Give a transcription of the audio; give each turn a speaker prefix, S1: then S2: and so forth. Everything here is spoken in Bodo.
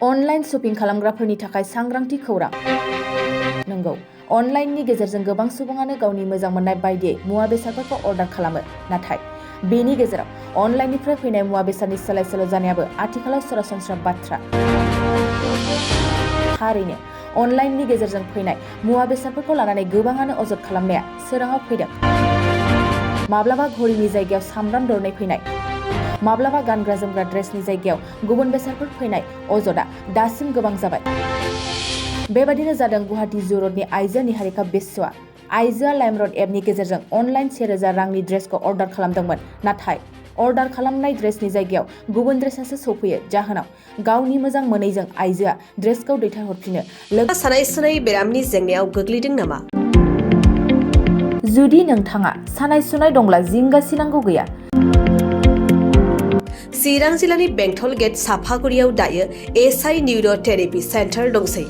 S1: अनलाइन शपिं खालामग्राफोरनि थाखाय सांग्रांथि खौरां। नंगौ, अनलाइननि गेजेरजों गोबां सुबुङानो गावनि मोजां मोननाय बायदियै मुवा बेसादफोरखौ अर्डार खालामो। नाथाय बेनि गेजेराव अनलाइननिफ्राय फैनाय मुवा बेसादनि सोलाय सोल' जानायाबो आथिखालाव सरासनस्रा बाथ्रा। थारैनो अनलाइननि गेजेरजों फैनाय मुवा बेसादफोरखौ लानानै गोबाङानो अजद खालामनाया सोराङाव फैदों। माब्लाबा घड़ीनि जायगायाव सामब्राम दरनै फैनाय, माब्लाबा गानग्रा जोमग्रा ड्रेसनि जायगायाव गुबुन बेसादफोर फैनाय अजदआ दासिम गोबां जाबाय। बेबादिनो जादों गुवाहाटी जु रडनि आइजो निहारिका बिस्वा। आइजोआ लाइमरड एपनि गेजेरजों अनलाइन 1000 रांनि ड्रेसखौ अर्डार खालामदोंमोन। नाथाय अर्डार खालामनाय ड्रेसनि जायगायाव गुबुन ड्रेसासो सौफैयो। जाहोनाव गावनि मोजां मोनैजों आइजोआ ड्रेसखौ दैथायहरफिनो।
S2: सानाय सुनाय बेरामनि जेंनायाव गोग्लैदों नामा?
S1: जुदि नोंथाङा सानाय सुनाय दंब्ला जिंगा सिनांगौ गैया।
S2: चिरां जिल्लानि बेंटल गेट साफागुरियाव दायो एसआइ निउर' थेरेपि सेन्टार दंसै।